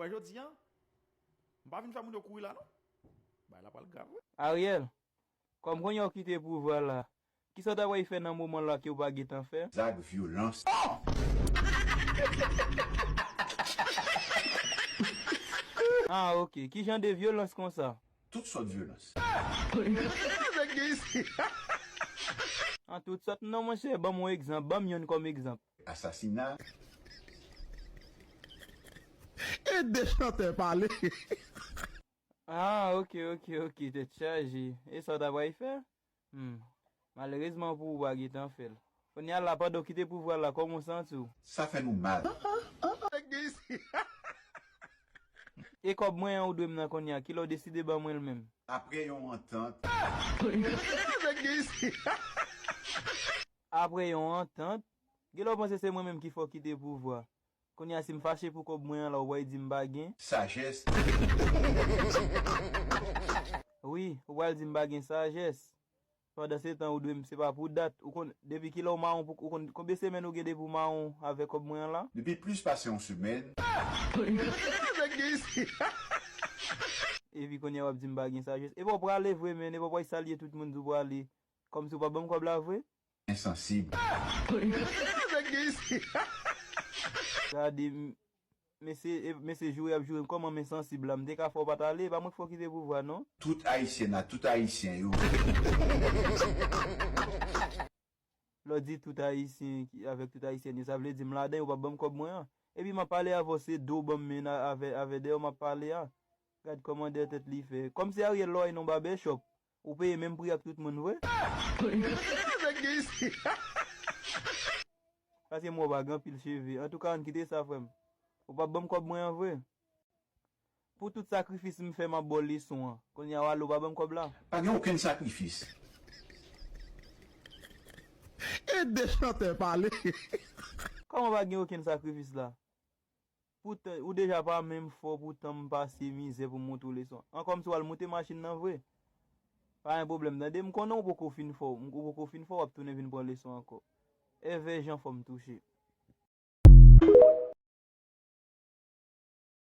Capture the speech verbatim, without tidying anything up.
Jodi a, m pa vin fè moun yo kouri la non. Bagay la pral grav wi. Ariel, kòm kounye a w kite pouvwa la, kisa w ta pral fè nan moman la ke w pa gentan fè? Zak vyolans. Ah, ok. Ki jan de vyolans konsa? Tout sòt vyolans. An tout sòt non, monchè, ban m yon egzanp, ban m youn kòm egzanp. Asasina. E de chantè pale. Ah, ok, ok, ok, tèt chaje. E sa w ta pral fè? Hmm. Malerezman pou ou, w pa gentan fè l. Kounye a la, pandan w kite pouvwa la, kòman w santi w? Sa fè nou mal. E kòb mwen an ou dwe m nan kounye a, kilè w deside ban mwen l menm? Apre yon antant. Apre yon antant, genlè w panse se mwen menm ki fè w kite pouvwa. Kounye a, si m fache pou kòb mwen an la, ou pral di m pa gen? Sajès. Wi, ou pral di m pa gen sajès. Pandan se tan, ou dwe m, se pa pou dat. Ou konn, depi kilè w mawon, pou, ou konn, konbyen semèn ou gen depi w mawon avèk kòb mwen an la? Depi plis pase yon semèn. Epi kounye a, w ap di m pa gen sajès. Epa w prale vre, men, epa w pral salye tout moun di w prale. Kòmsi w pa ban m kòb la vre? Ensansib. Gade, m-, mesye, e, mesye joure ap joure m kòman m ensansib la. M te ka fè w pa t ale, e pa mwen k fè w kite pouvwa, non. Tout Ayisyen ak tout Ayisyen yo. Lè w di tout Ayisyen ki, avèk tout Ayisyèn yo, sa vle di m ladan yo p ap ban m kòb mwen an. Epi m ap pale avè w, se do w ban m men a-, avè, avè dèyè w m ap pale a. Gad kòman dèyè tèt li fè. Kòmsi Ariel lè w al nan yon barbechòp. Ou peye menm pri ak tout moun vre? Paske m wè w pa gen anpil cheve. Antouka, ann kite sa, frè m. Ou p ap ban m kòb mwen an vre? Pou tout sakrifis m fè, m ap ba w leson an. Kounye a, w ale, w pa ban m kòb la? Pa gen okenn sakrifis. E de chantè pale. Kòman pa gen okenn sakrifis la? Poutan, ou deja pa menm fò, poutan m pase mizè pou m montre w leson. An kòmsi w al moute machin nan vre. Pa gen pwoblèm, tande, m konnen w poko fin fò, m, ou poko fin fò, w ap tounen vin pran leson ankò. Èvè jan fò m touche.